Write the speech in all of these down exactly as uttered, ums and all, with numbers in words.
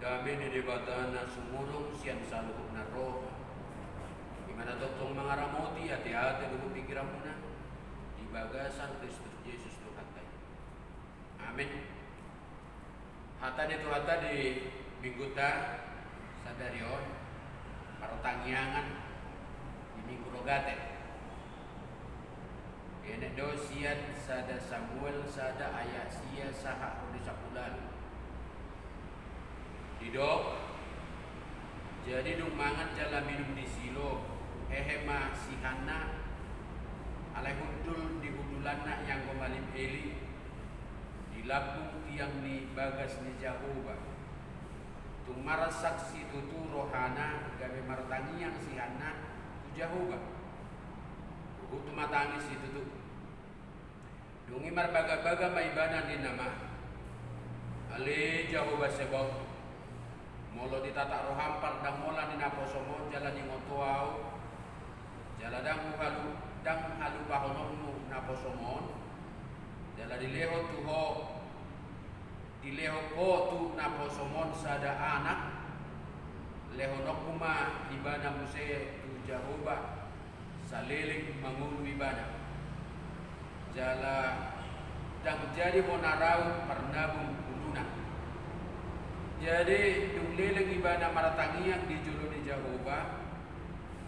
Dame ni Debata na sumurung sian saluhut na roha, i ma na tongtong mangaramoti ateate dohot pingkiranmuna di bagasan Kristus Jesus Tuhanta i. Amen. Hata ni Tuhanta di Mingguta sadari on, martangiangan di Minggu Rogate. Enek do sian sada Samuel sada ayat sia sahat ro di sampulu ualu. Didok, jadi dung mangan jala minum di Silo, hehe ma si Hanna, alai hundul di hundulanna ianggo malim Eli, di lambung tiang ni bagas ni Jahowa. Tung marsak situtu rohana gabe martangiang si Hanna tu Jahowa. Huhut tumatangis situtu. Dung i marbagabaga ma ibana ninna ma, ale Jahowa Sebaot, molo ditatak roham pardamolan ni naposom on jala diingot ho ahu, jala ndang huhalu, ndang halupahononmu naposom on, jala dilehon tu ho, dilehon ho tu naposom on sada anak, lehononku ma ibana muse tu Jahowa, saleleng mangolu ibana. Jala ndang jadi hona raut parnabung uluna. Jadi dung leleng ibana martangiang di jolo ni Jahowa,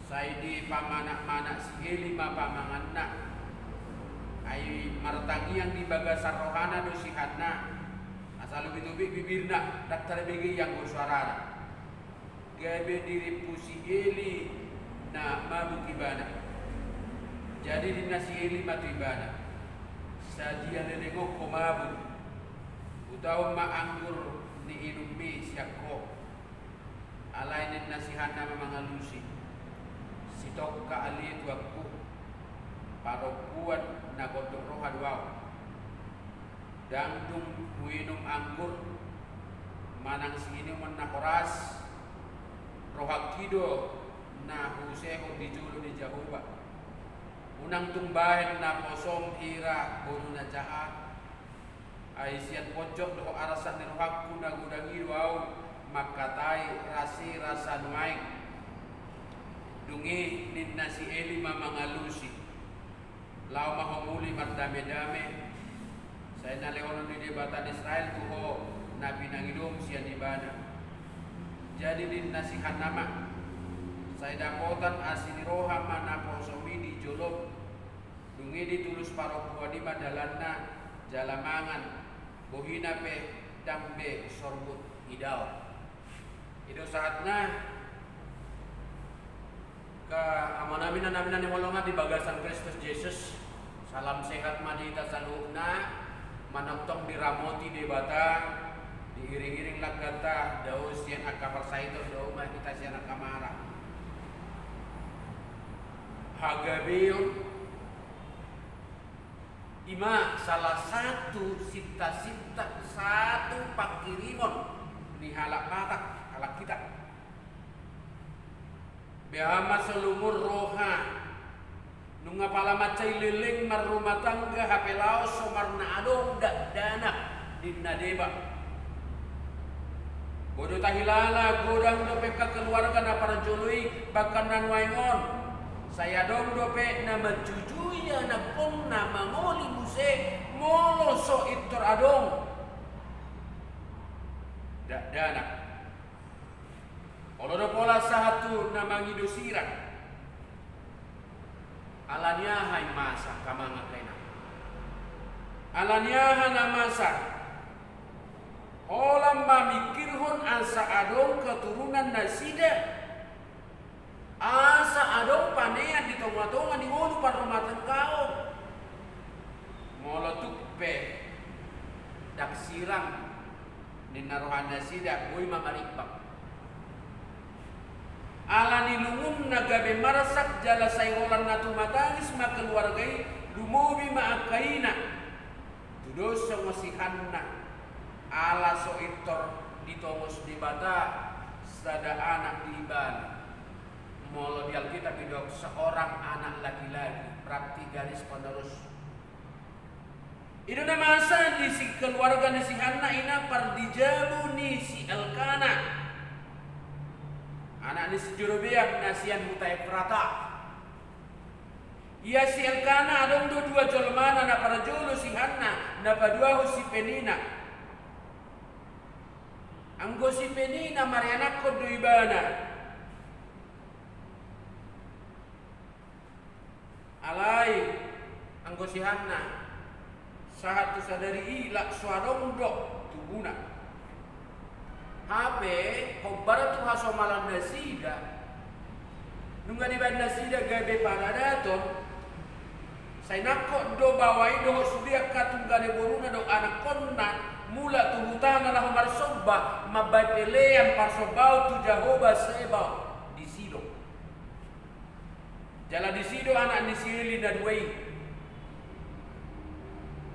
sai dipamanak-manak si Eli ma pamanganna. Ai martangiang di bagasan rohana do si Hanna, asa lobi-lobi bibirna, ndang tarbege ianggo suarana. Gabe dirimpu si Eli na mabuk ibana. Jadi ninna si Eli ma tu ibana, sadia leleng on ho mabuk? Hutahon ma anggur ni inummi sian ho. Alai ninna si Hanna ma mangalusi, sitongka ale tuanku, parompuan na gondok roha do ahu. Ndang dung huinum anggur manang siinumon na horas, rohangki do na huusehon di jolo ni Jahowa. Unang tung bahen naposom hira boru na jahat. Ai sian ponjot dohot arsak ni rohangku na godang i do ahu mangkatai rasi rasa nuaeng. Dung i ninna si Eli ma mangalusi, laho ma ho muli mardame-dame, sai na lehonon ni Debata ni Israel tu ho na pinangidom sian ibana. Jadi ninna si Hanna ma, sai dapotan asi ni roha ma naposom i di jolom. Dung i ditulus parompuan i ma dalanna jala mangan, bohina pe ndang be sorbut idaon. I do sahatna. Angka amanami, inanami na hinaholongan di bagasan Kristus Jesus, salam sehat ma di hita saluhutna. Manongtong diramoti Debata, diiring-iring langkanta, dao sian angka parsahiton, dao ma hita sian angka mara. Hagabeon i ma salah satu sinta-sinta, satu pangkirimon ni halak Batak, halak hita. Beha ma so lungun roha, nunga pala mansai leleng marrumah tangga hape laos so marna adong dakdanak ninna deba. Boi do tahilala godang dope angka keluarga na parjolo i, bahkan na nuaeng on. Sai adong dope na manjujui anakkonna mangoli muse molo so intor adong dakdanak. Olo do pola sahat tu na mangido sirang. Ala ni aha i masa, angka amang, angka inang? Ala ni aha na masa? Holan mamingkirhon asa adong keturunan nasida, asa adong panean di tonga-tonga ni ngolu parrumatanggaon. Molo tung pe ndang sirang ninna rohanasida, boi ma marimbang. Ala ni lungunna gabe marsak jala sai holan na tumatangis ma keluarga i, lumobi ma angka ina. Tudos songon si Hanna, ala so intor ditongos Debata sada anak di ibana. Molo di Alkitab didok seorang anak laki-laki, berarti garis penerus. I do na masa di si keluarga ni si Hanna, ina pardijabu ni si Elkana. Anak ni si Jerobeam na sian huta Efrata. Ia si Elkana adong do dua jolmana, na parjolo si Hanna, na paduahon si Penina. Anggo si Penina marianakhon do ibana. Alai anggo si Hanna, sahat tu sadari i lak so adong do tubuna. Hape hombar tu hasomalan nasida, nunga dibaen nasida gabe paradaton, sai nangkok do baoa i dohot sude angka tunggane boruna dohot anakhonna, mulak tu hutana laho marsomba, mambaen pelean parsombaon tu Jahowa Sebaot di Silo. Jala disi do anak ni si Eli na dua i,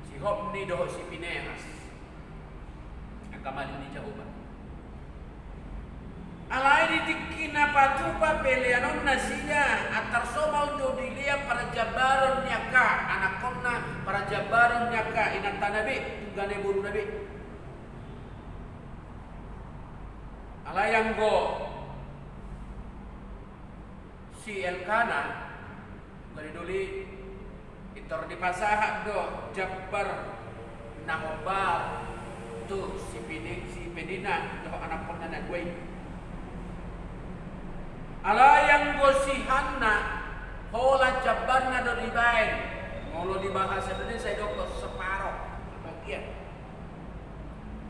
si Hopni dohot si Pinehas, angka malim ni Jahowa. Alai di tingki na patupa pelean on nasida, antar somal do dilean parjambaron ni angka anakhonna, parjambaron ni angka inantana be, tunggane boruna be. Alai anggo si Elkana, nunga didoli, pintor dipasahat do jambar na hombar tu si Pini-, si Penina dohot anakhonna na dua i. Alai anggo si Hanna, holan jambarna do dibaen. Molo di bahasa Indonesia didokhon separoh, sebagian.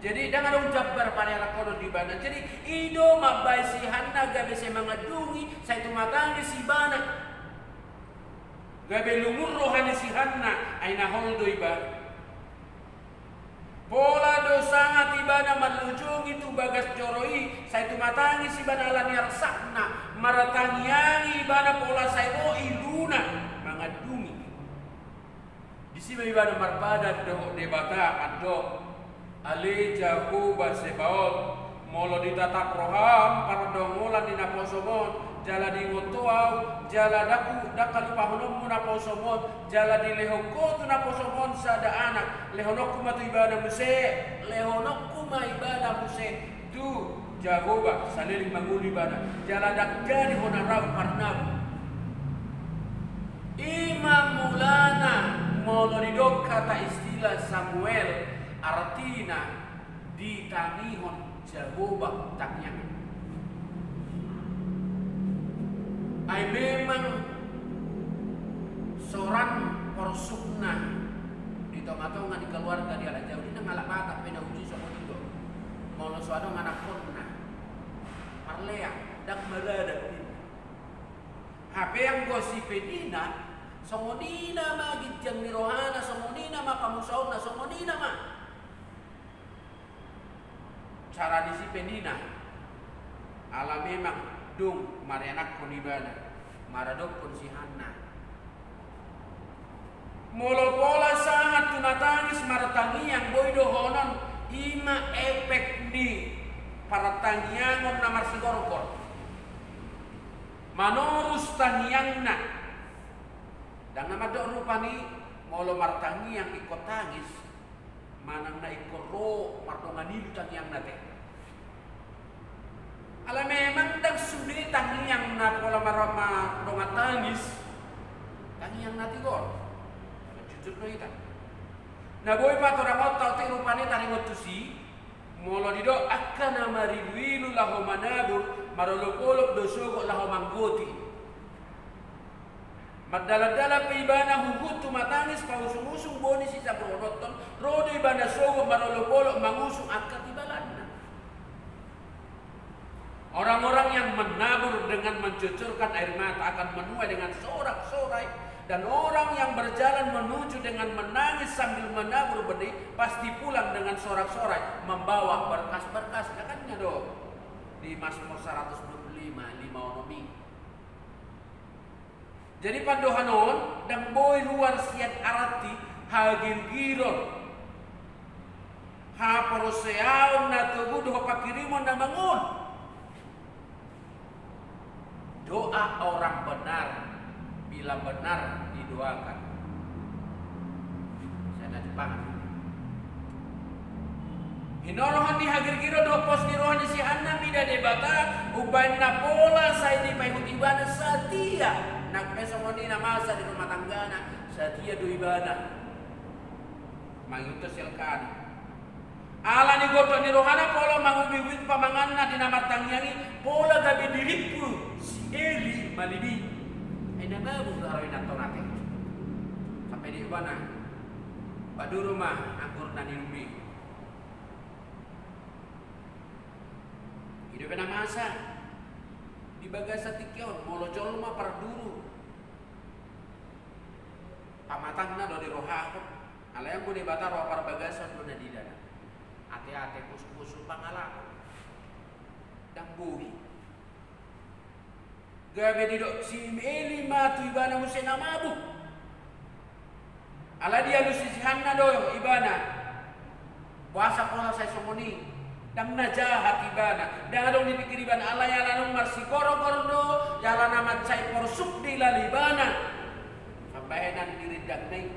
Jadi ndang adong jambar parianakhonon di ibana. Jadi i do mambaen si Hanna gabe sai mangandungi, sai tumatangis ibana. Gabe lungun roha ni si Hanna, ai na hol do ibana. Pola do sahat ibana manlujongi tu bagas joro i, sai tumatangis ibana ala ni arsakna, martangiang ibana pola sai ro iluna mangandungi. Disi ma ibana marpadan dohot Debata mandok, ale Jahowa Sebaot, molo ditatap roham pardongolan ni naposom on, jala diingot ho ahu, jala ndang hu-, ndang halupahononmu naposom on, jala dilehon ho tu naposom on sada anak, lehononku ma tu ibana muse, lehononku ma ibana muse tu Jahowa saleleng mangolu ibana, jala ndang jadi hona rau parnabur. I ma mulana molo didok hata istilah Samuel, artina ditangihon Jahowa tangiang. Ai memang soran porsukna di tonga-tonga ni keluarga di halak Jahudi, nang halak Batak pe na uju songon i do. Molo so adong anakhonna, marlea, ndang maradat ninna. Hape anggo si Penina, songon i nama ginjang ni rohana, songon i nama pamusaonna, songon i nama cara ni si Penina. Ala memang dung marianakhon ibana, maradophon si Hanna. Molo pola sahat tu na tangis martangiang, boi dohonon, i ma efek ni partangiangon na marsigorgor. Manorus tangiangna. Ndang na mandok rupani molo martangiang ingkon tangis, manang na ingkon ro mardongan ilu tangiangna te. Ala memang ndang sude tangiang na pola mar-, mardongan tangis, tangiang na tigor. Jujur do hita. Na boi patorangonta otik rupani taringot tusi, molo didok angka na marilu-ilu laho manabur, marolop-olop do sogot laho manggoti. Mardalan-dalan pe ibana huhut tumatangis, pausung-usung bohi ni sijabu rononton, ro do ibana sogot marolop-olop mangusung angka tibalanna. Orang-orang yang menabur dengan mencucurkan air mata akan menuai dengan sorak-sorai, dan orang yang berjalan menuju dengan menangis sambil menabur benih pasti pulang dengan sorak-sorai membawa berkas-berkas. Kan i do di Mazmur seratus dua puluh lima, lima onom i. Jadi pandohan on ndang boi ruar sian arati hagirgiron, haporseaon na togu dohot pangkirimon na mangol. Doa orang benar bila benar didoakan. Sai na dipangan. Hinorohan ni hagirgiron dohot pos ni roha ni si Hanna mida de Debata, umbahen na pola sai dipaihut ibana satia. Nang pe songon i na masa di rumah tanggana, satia do ibana mangihuthon si Elkana. Ala ni gondok ni rohana pola mangubihubih pamanganna di na martangiang i, pola gabe dirimpu si Eli malibi. Ai na mabuk do haroinan tona ate. Sampe didok ibana, paduru ma anggurna ni ubi. I do pe na masa di bagasan tingki on, molo jolma parduru, pamatangna do dirohahon. Alai anggo Debata roha parbagason do na diidana. Ateate, posuposu, pangalaho. Ndang boi. Gabe didok si Eli ma tu ibana muse na mabuk. Alai dialusi si Hanna do ibana. Boasa pola sai songon i? Ndang na jahat ibana. Ndang adong dipikir ibana, alai ala naung marsigorgor do jala na mansai porsuk dilala ibana. Mambahenan dirindangna i.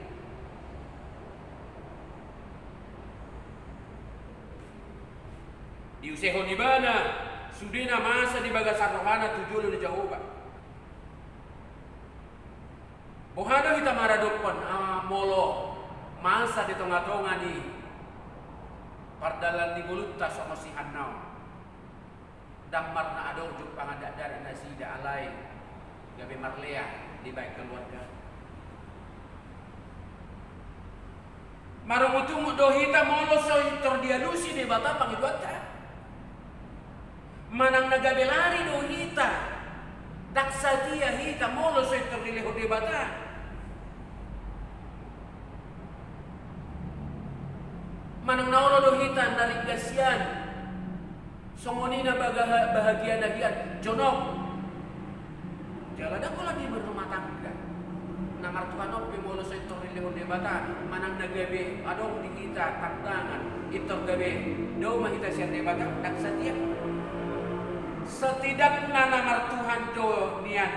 Diusehon ibana sude na masa di bagasan rohana tu jolo ni Jahowa. Boha do hita maradophon, ah, molo masa di tongatonga ni pardalan ni ngolunta songon si Hanna on? Ndang marna adong jumpang dakdanak nasida, alai gabe marlea dibahen keluarga. Marungutungut do hita molo so pintor dialusi Debata pangidoanta. Manang na gabe lari do hita, ndang satia hita molo so pintor dilehon Debata. Manang na olo do hita na ringgas sian songon i na baga-, bahagiana hian, jonok. Jala ndang holan di marrumah tangga. Na martuhan on pe molo so pintor dilehon Debata, manang na gabe adong di hita tantangan, pintor gabe dao ma hita sian Debata, ndang satia. Setidakna na martuhan do nian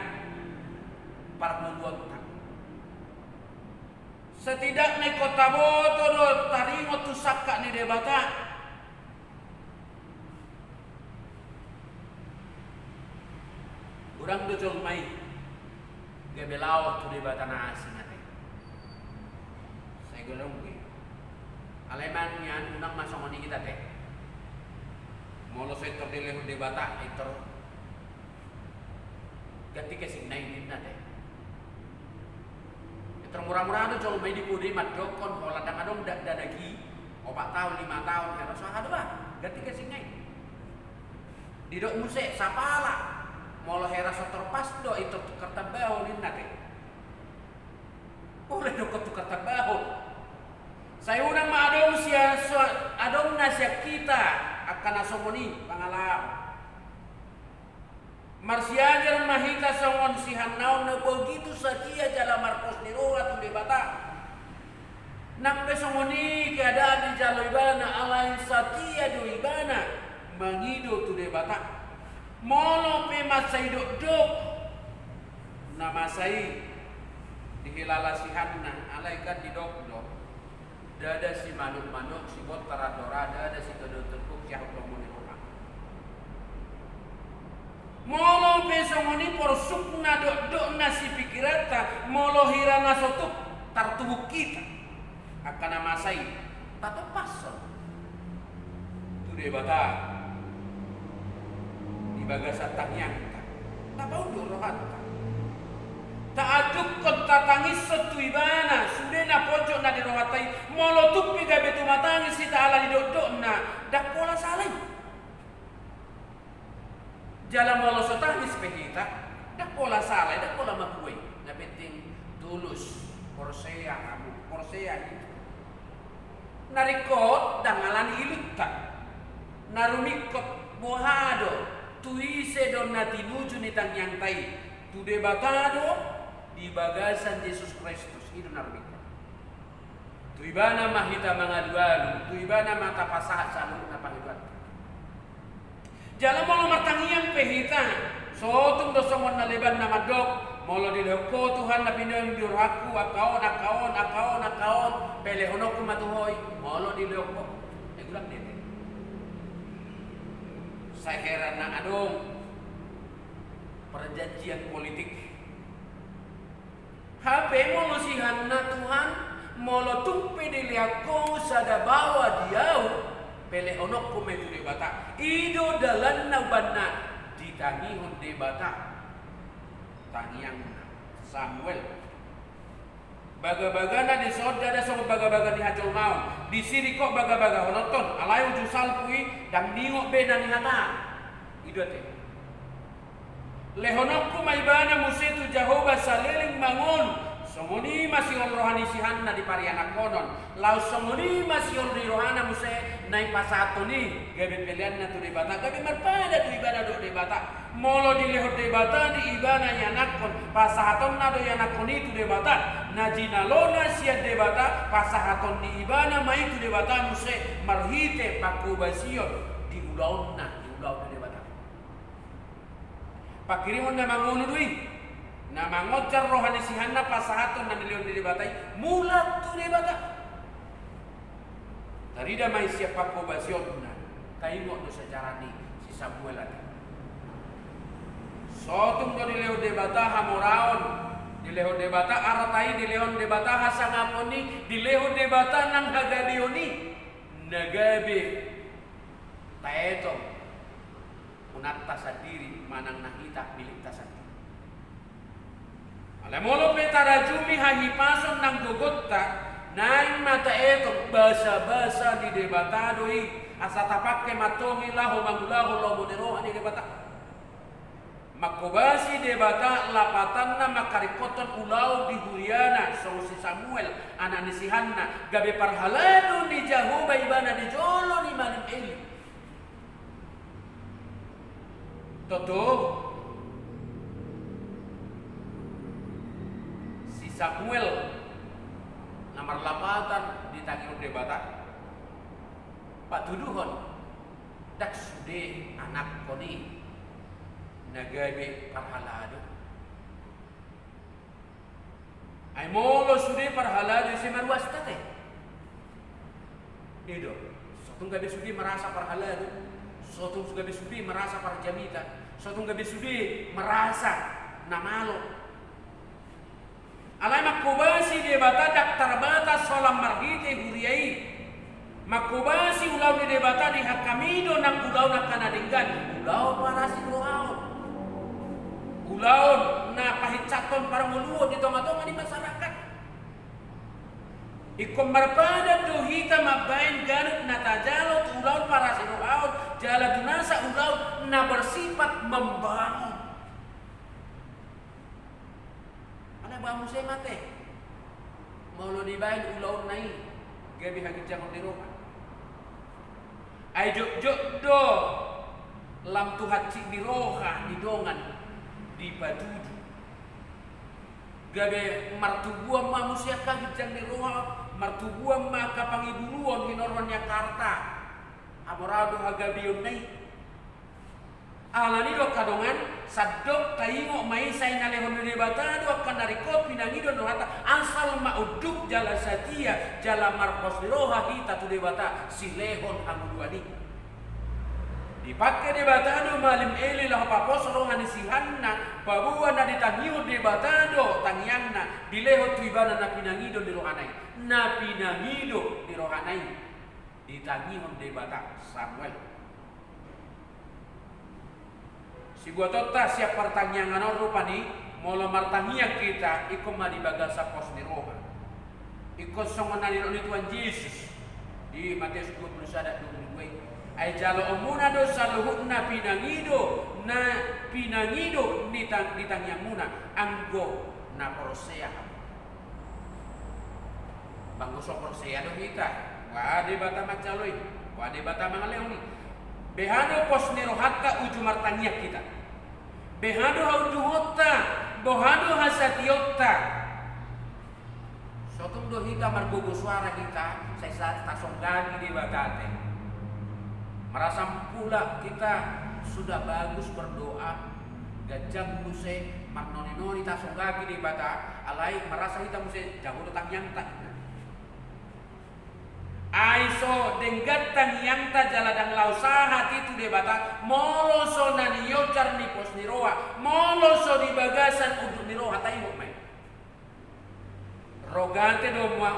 parngoluonta. Setidakna ingkon taboto do taringot tu sangkap ni Debata. Godang do jolma i gabe laho tu debata na asing ate. Sai godang be. Alai manang nian unang ma songon i hita ate. Molo so pintor dilehon Debata, pintor ganti casing nai ninna ate. Pintor mura-mura do jolma i di kode mandokkon, molo ndang adong dakdanak i, opat taon, lima taon, hera so aha do ba, ganti casing nai. Didok muse sapala, molo hera so torpas do, pintor tukar tambahon ninna ate. Olo, dokkon tukar tambahon. Sai unang ma adong sia-, so-, adong na sian hita angka na songon i pangalaho. Marsiajar ma hita songon si Hanna on na begitu satia jala marpos ni roha tu Debata. Nang pe songon i keadaan dijalo ibana, alai satia do ibana mangido tu Debata. Molo pe mansai dokdok na masa i dihilala si Hanna, alai kan didok do, ndada simanuk-manuk, sibontar andora, ndada sitodok-todok, siahut lomo ni roha. Molo pe songon i porsukna, dokdokna sipikiranta, molo hira na so tuk tartubu hita angka na masa i, tatompashon tu Debata di bagasan tangiangta, tapaunduk rohanta, taantukkon, tatangishon tu ibana sude na ponjot na di rohanta i. Molo tung pe gabe tumatangis hita ala ni dokdokna, ndang pola sala i. Jala molo so tangis pe hita, ndang pola sala i, ndang pola mahua i. Na penting tulus, porsea hamu, porsea hita. Na ringkot ndang ala ni ilunta. Na rumingkot boha do, tu ise do na tinuju ni tangiangta i? Tu Debata do di bagasan Jesus Kristus, i do na rumingkot. Tu ibana ma hita mangalualu, tu ibana ma tapasahat saluhutna pangidoanta. Jala molo martangiang pe hita, so tung do songon na leban na mandok, molo dilehon Ho Tuhan na pinangido ni rohangku, angka on, angka on, angka on, angka on, pe lehononku ma tu Ho i, molo dilehon Ho. Eh, godang do ate. Sai heran na adong perjanjian politik. Hape molo sihanna Tuhan, molo tung pe dilehon ho sada baoa di ahu, pe lehononku ma i tu Debata. I do dalanna umbahen na ditangihon Debata tangiangna Samuel. Bagabagana dison ndada songon bagabaga ni hajolmaon. Disi ringkot bagabagahononhon, alai uju salpu i ndang ningot be na nihatahon. I do ate. Lehononku ma ibana muse tu Jahowa saleleng mangolu. Songon i ma sihol roha ni sihanna di parianakhonon. Laos songon i ma sihol ni rohana muse na dipasahathon i gabe peleanna tu Debata, gabe marpadan do ibana dohot Debata. Molo dilehon Debata di ibana ianakhon, pasahatonna do ianakhon i tu Debata. Na jinalona sian Debata, pasahaton ni ibana ma i tu Debata muse marhite pangkobasion di ulaonna, di ulaon ni Debata. Pangkirimon na mangolu do i, na mangonjar roha ni sihanna pasahathon na nilehon ni Debata i mulak tu Debata. Tarida ma i sian pangkobasionna, taingot do sejarah ni si Samuel ate. Sotung do dilehon Debata hamoraon, dilehon Debata arta i, dilehon Debata hasangapon i, dilehon Debata nang hagabeon i, na gabe taetong unanta sandiri manang na hita milikta sandiri. Alai molo pe tarajumi hahipason nang gogonta, naeng ma taetong basabasa ni Debata do i, asa tapangke mantong i laho mangulahon lomo ni roha ni Debata. Mangkobasi Debata lapatanna mangkaringkothon ulaon di huriana, songon si Samuel, anak ni sihanna, gabe parhalado ni Jahowa ibana di jolo ni malim Eli. Tontu si Samuel na marlapatan ditangihon Debata, patuduhon ndang sude anakhon i na gabe parhalado. Ai molo sude parhalado, ise ma ruasta ate? I do, sotung gabe sude merasa parhalado, sotung gabe sude merasa parjamita, sotung gabe sude merasa na malo. Alai mangkobasi Debata ndang tarbatas holan marhite huria i. Mangkobasi ulaon ni Debata di hami do nang ulaon angka na denggan, ulaon parasirohaon, ulaon na pahinsathon parngoluon di tongatonga ni masyarakat. Ingkon marpadan do hita mambahen ganup na tajalo tu ulaon parasirohaon, jala tu nasa ulaon na bersifat membangun. Alai boha muse ma ate molo dibahen ulaonna i gabe haginjangon ni roha? Ai jotjot do lam tu hansit ni roha ni dongan dipatudu. Gabe martubuan ma muse angka ginjang ni roha, martubuan ma angka pangibuluon hinorhon ni angka arta, hamoraon dohot hagabeonna i. Alani do angka dongan, sandok taingot ma i, sai na lehon ni Debata do angka na ringkot pinangido ni rohanta, asal ma unduk jala satia jala marpos ni roha hita tu Debata silehon hangoluan i. Dipangke Debata do malim Eli laho papos roha ni sihanna, paboa na ditangihon Debata do tangiangna dilehon tu ibana na pinangido ni rohana i, na pinangido ni rohana i. Ditangihon Debata Samuel. Sibuatonta sian partangiangan on rupani, molo martangiang hita, ingkon ma di bagasan pos ni roha. Ingkon songon na nidok ni Tuhan Jesus di Mateus dua pulu sada dua pulu dua i, ai jaloonmuna do saluhutna pinangido, na pinangido ni tang-, di tangiangmuna, anggo na porsea hamu. Anggo so porsea do hita, boha Debata manjalo i, boha Debata mangalehon i. Beha do pos ni rohanta uju martangiang hita? Beha do haunduhonta? Boha do hasationta? Sotung do hita margogo suara hita, sai sa-, tasonggagi Debata ate. Merasa pula kita sudah bagus berdoa, ganjang muse marnoninoni tasonggagi Debata, alai merasa hita muse jago do tangiangta. Ai so denggan tangiangta jala ndang laho sahat i tu Debata molo so na niojar ni pos ni roha, molo so di bagasan unduk ni roha, taingot ma i. Rogate do mua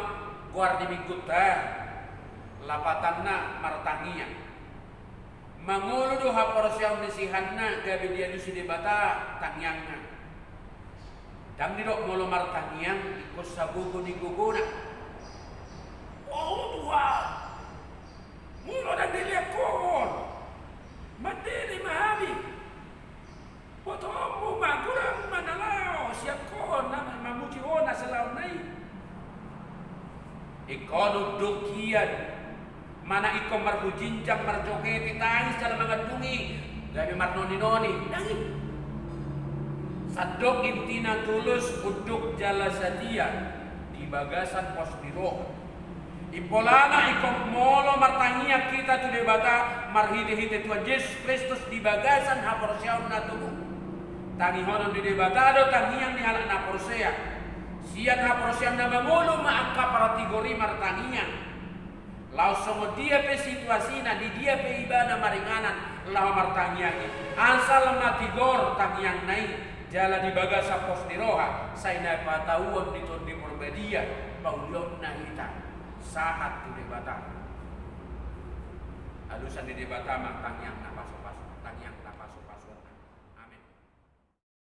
goar ni minggunta, lapatanna martangiang. Mangolu do haporseaon ni si Hanna gabe dialusi Debata tangiangna. Ndang didok molo martangiang ingkon sagogo ni gogona. O Tuhan, molo ndang dilehon Ho, mandele ma hami. Botoonmu ma, godang ma na laho sian Ho na mamuji Ho na salaonna i. Ingkon unduk hian, manang ingkon marhujinjang, marjoget i, tangis jala mangandung i, gabe marnoninoni, ndang i. Sandok intina tulus, unduk jala satia di bagasan pos ni roha. Impolana ingkon molo martangiang hita tu Debata marhitehite Tuhan Jesus Kristus di bagasan haporseaon na togu. Tangihonon ni Debata do tangiang ni halak na porsea. Sian haporseaon na mangolu ma angka partigor i martangiang. Laos songon dia pe situasina, di dia pe ibana maringanan laho martangiang i, asal ma tigor tangiangna i jala di bagasan pos ni roha, sai na patauon di Tondi Porbadia paulionna hita sahat tu Debata. Alusan ni Debata ma tangiang na pasu-pasu, tangiang na pasu.